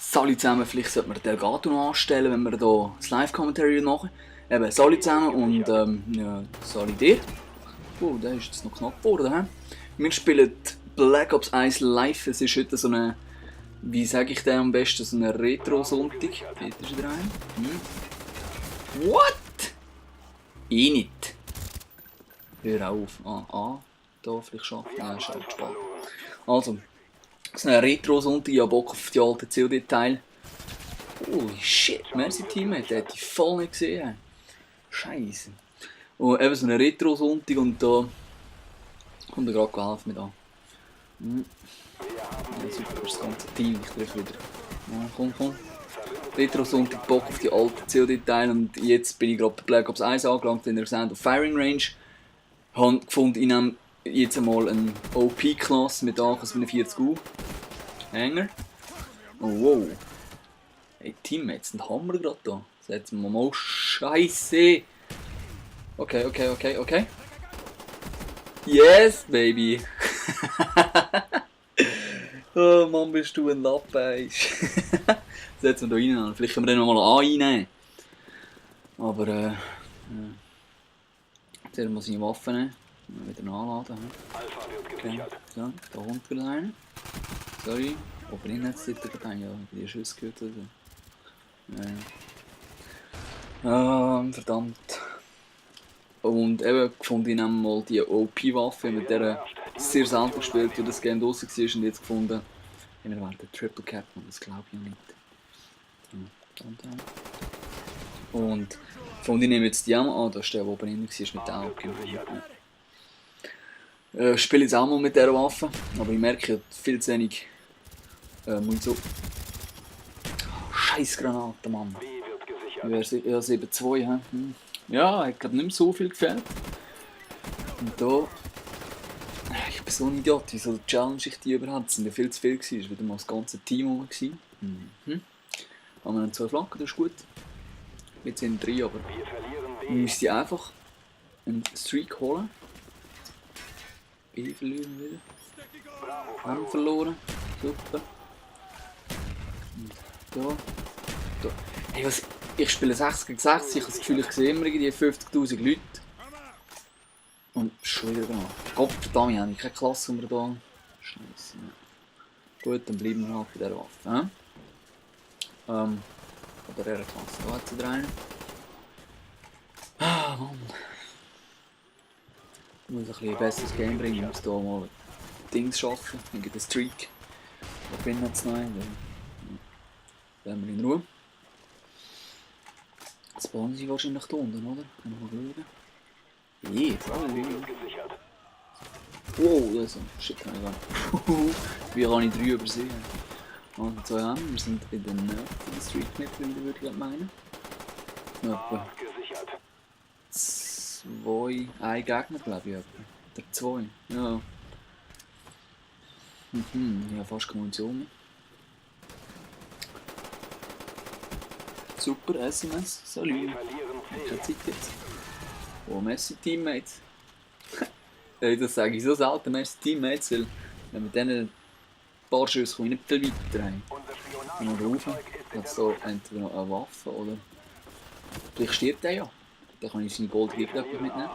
Salut zusammen, vielleicht sollte man den Delgato noch anstellen, wenn wir hier das Live-Commentary machen. Eben, salut zusammen und ja, salut dir. Oh, der ist jetzt noch knapp geworden. He? Wir spielen Black Ops 1 live. Es ist heute so eine, wie sage ich den am besten, so eine Retro-Sonntag. Dort ist er rein. What? Nicht. Hör auf. Da vielleicht schaffen. Ja, ist halt spät. Also, so eine Retro-Sonntag, ich habe Bock auf die alten COD-Teile. Holy shit, merci Teammate, der hat die voll nicht gesehen. Scheiße. Und eben so eine Retro-Sonntag und da kommt er gerade geholfen mit an. Ja, super, das ganze Team, ich treffe wieder. Ja, komm. Retro-Sonntag, Bock auf die alten COD-Teile und jetzt bin ich gerade bei Black Ops 1 angelangt, wenn ihr seht, auf Firing Range. Ich habe gefunden, ich nehme jetzt einmal eine OP-Klasse mit AK-47U. Hänger. Oh wow. Hey Teammates, sind Hammer gerade da. Setzen wir mal Scheiße. Okay. Yes, baby. Oh Mann, bist du ein Lappen. Setzen wir da rein. Vielleicht können wir den noch mal einnehmen. Aber jetzt werden wir seine Waffen nehmen. Wieder nachladen. Okay. Ja, da kommt wieder einer. Sorry. Aber ich nicht sitzen gedacht, ja, die Schüsse gehört oder so. Verdammt. Und eben gefunden, ich nehme mal die OP-Waffe, mit der sehr selten gespielt, weil das Game draussen war und jetzt gefunden, wir werden den Triple Cap, und das glaube ich ja nicht. Und gefunden, ich nehme jetzt die auch mal an, da ist der oben drin war mit der AUG. Ich spiele jetzt auch mal mit dieser Waffe, aber ich merke, ich habe viel zu wenig Munition. Scheiß Granate, Mann. Ja, 7-2, ja, hat glaube nicht mehr so viel gefällt. Und da. Ich bin so ein Idiot, wieso challenge ich die überhaupt? Es sind ja viel zu viel gewesen, es war wieder mal das ganze Team rum. Haben wir dann 2 Flanken, das ist gut. Jetzt sind 3, aber man müsste einfach einen Streak holen. Ich verlieren wieder. Haben verloren. Super. Und da. Hey, was? Ich spiele 60 gegen 60, ich habe das Gefühl, ich sehe immer die 50'000 Leute. Und schon wieder genau. Gottverdammt, ich habe keine Klasse, um da. Scheiße. Gut, dann bleiben wir halt bei dieser Waffe. Oder dieser Klasse. Da hat sie rein. Ah, Mann. Ich muss ein besseres Game bringen, ich muss hier mal Dings schaffen. Ich gehe den Streak. Da bin ich jetzt noch ein. Dann haben wir in Ruhe. Jetzt bauen sie wahrscheinlich da unten, oder? Können wir mal schauen. Yeah, wow, das ist ein Shit, wie kann ich 3 übersehen? Also 2 haben, wir sind in den nördlichen Street mittlerweile, würde ich meinen. Etwa 2, ein Gegner glaube ich, etwa. Oder 2, ja. Ich habe fast keine Munition mehr. Super, SMS, salut. Keine Zeit jetzt. Oh, merci Teammates. Das sage ich so selten, merci Teammates, weil wenn mit diesen paar Schüssen komme ich nicht viel weiter rein. Und noch rauf, hat es da entweder noch eine Waffe oder vielleicht stirbt der ja. Dann kann ich seine goldige Gegner mitnehmen.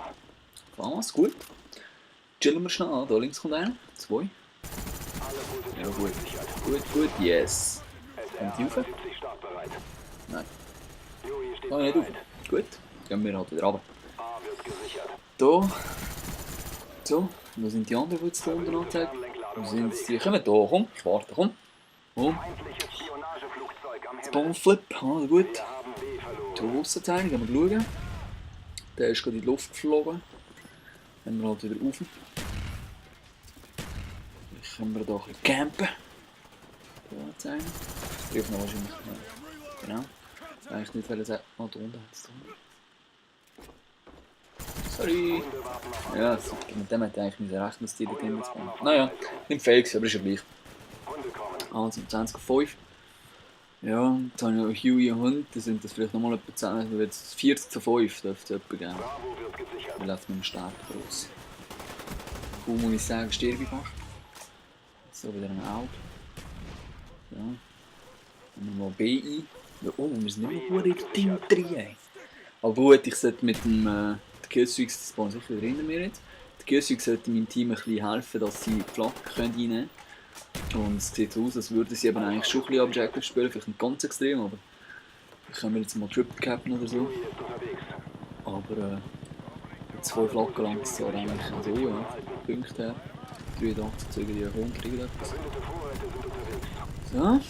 Was, gut. Chillen wir schnell, da links kommt einer. 2. Ja gut, yes. Kommt die rauf? Nein. Kann ich nicht rauf. Gut, gehen wir halt wieder runter. Da. So, wo sind die anderen, die jetzt da unten anzeigen? Wo sind die? Kommen da, komm, ich warte, komm. Das Bombflip, gut. Da Aussenzeichen, gehen wir schauen. Der ist gerade in die Luft geflogen. Dann wir halt wieder rauf. Dann können wir da ein bisschen campen. Da zeigen. Ich treffe noch wahrscheinlich. Genau. Eigentlich nicht, weil er sagt, da unten hat es da. Sorry. Ja, mit dem hätte ich eigentlich rechnen, dass die da drin jetzt kommen. Naja, nicht fail gewesen, aber ist ja gleich. Also 20:05. Ja, jetzt habe ich noch Huey und Hund, dann sind das vielleicht nochmal etwa 10, also jetzt 40:05 dürfte es etwa geben. Wir laufen nicht mehr stark groß. Kaum muss ich sagen, sterbe ich fast. So, wieder ein Auge. Ja. Mal B ein. Ja, oh, wir sind nicht mehr gut in der Team 3. Aber gut, ich sollte mit dem der Killstreak, das spawnen sicher wieder hinter mir jetzt. Der Killstreak sollte meinem Team ein bisschen helfen, dass sie die Flagge reinnehmen können. Und es sieht so aus, als würden sie eben eigentlich schon ein bisschen Objective spielen, vielleicht nicht ganz extrem, aber dann können wir jetzt mal Triple Cappen oder so. Aber 2 Flaggen lang ist es zwar eigentlich so, ja, Punkte her. 83 zu irgendwie 100 irgendetwas. So.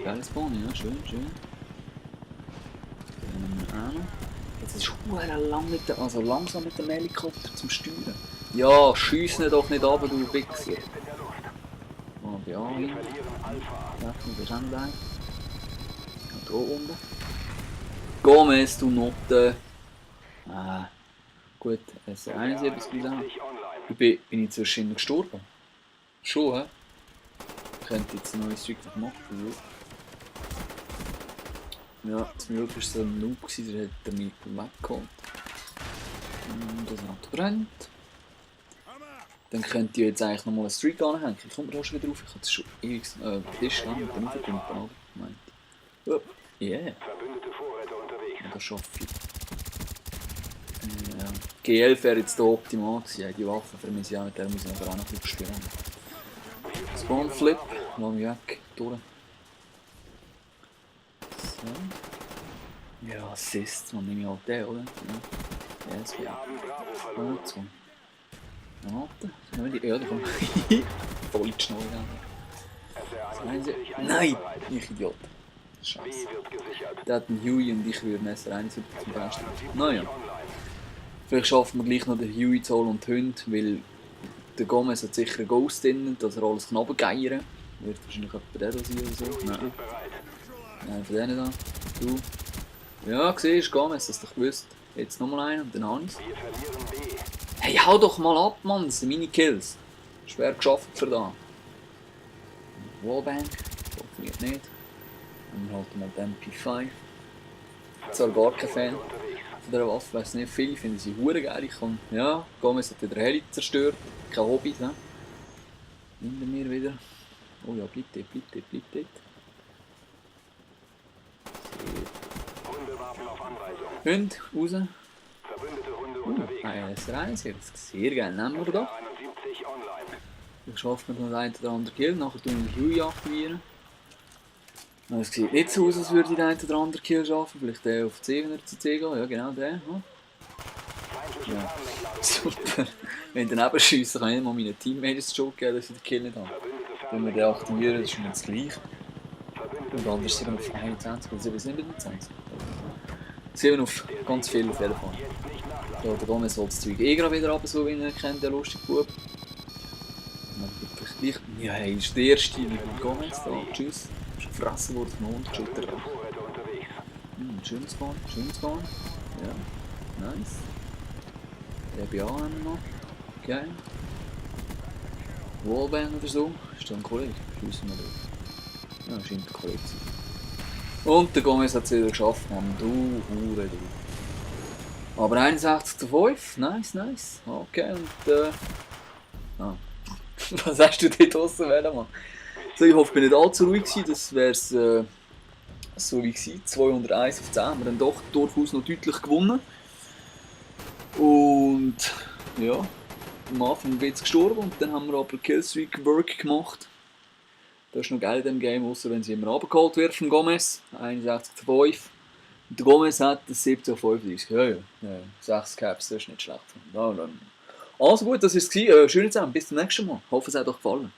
Geiles Spawn, ja, schön, schön. Dann nehmen wir auch noch. Jetzt ist es lang mit der, also langsam mit dem Helikopter zum Steuern. Ja, schiess ihn doch nicht runter, du Wichser. Oh, ja, hin. Ja, du bist auch noch da. Und hier unten. Gomez, du Note. Gut, es ist 71 gesehen. Bin ich zwischen gestorben? Schon, hä? Ich könnte jetzt ein neues Zeug machen. Ja, zum Glück war es so ein Noob, der hat mich weggeholt. Und das Auto brennt. Dann könnt ihr jetzt eigentlich nochmal einen Streak anhängen. Ich komme da schon wieder drauf, ich habe es schon ewig Tisch lang mit dem Aufpumpen, meint ich. Oh, yeah. Ja, das schaffe ich. Ja. G11 wäre jetzt hier optimal gewesen, die Waffe für mich, ja, mit der muss ich aber auch noch ein bisschen spielen. Spawn Flip, lass mich weg, durch. So. Ja, Assist, man nehme ich halt den, oder? Ja, das wäre. Und so. Warte, ja, da kommt voll schnell rein. Nein! Ich Idiot. Scheiße. Der hat einen Huey und ich würde ein SR71 zum Besten. Naja. Vielleicht schaffen wir gleich noch den Huey zu holen und die Hunde, weil der Gomez hat sicher einen Ghost drin, dass er alles knabbengeiern. Wird wahrscheinlich jemand der da sein oder so. Nein. Nein, von denen da. Du. Ja, siehst du, Gomez, das hast du gewusst. Jetzt nochmal einen und dann habe ich es. Hey, hau doch mal ab, Mann, das sind meine Kills. Schwer geschafft für da. Wallbang, funktioniert nicht. Dann halten wir den MP5. Zwar gar kein Fan von dieser Waffe, weiss nicht, viele finden sie hure geil. Ich kann, ja, Gomez hat wieder Heli zerstört. Kein Hobby, ne? Hinter mir wieder. Oh ja, bleib dort, bleib dort, bleib dort. Hund, raus. Sehr geil, nehmen wir doch. Dann schaffen wir noch einen oder anderen Kill, nachher tun wir Huey aktivieren. Es sieht nicht so aus, als würde ich den einen oder anderen Kill schaffen, vielleicht der auf 7er CC gehen, ja genau der. Ja. Super. Wenn ich daneben schiesse, kann ich nicht mal meinen Teammates den Joke geben, dass ich den Kill nicht habe. Wenn wir den aktivieren, das ist mir das gleiche. Und anders 7 auf 21 oder 7 nicht mit 20. 7 auf ganz viel auf jeden Fall. Ja, der Gomez holt das Zeug gerade wieder ab, so wie ihn kennt, der lustige Bub. Ja, hey, ist der erste wie Gomez da. Tschüss. Ist gefressen worden vom Hund, Schulter. Schönes Spawn, schönes Spawn. Ja, nice. Der BA haben wir noch. Geil. Wallbang oder so. Ist da ein Kollege? Schiessen wir drauf. Ja, scheint ein Kollege zu sein. Und der Gomez hat es wieder geschafft, Mann. Du Hure, du. Aber 61 zu 5. Nice, nice. Okay, und was hast du dort draussen wählen, Mann? So, ich hoffe, ich bin nicht allzu ruhig gewesen. Das wäre es so wie gewesen. 201 auf 10 haben wir dann doch durchaus noch deutlich gewonnen. Und ja, am Anfang ein bisschen gestorben und dann haben wir aber Killstreak Work gemacht. Das ist noch geil in diesem Game, außer wenn sie immer runtergeholt wird von Gomez. 61 zu 5. Und der Gomez hat das 17 zu 35. Ja. 6 Caps, das ist nicht schlecht. Also gut, das war es. Schön zusammen, bis zum nächsten Mal. Ich hoffe, es hat euch gefallen.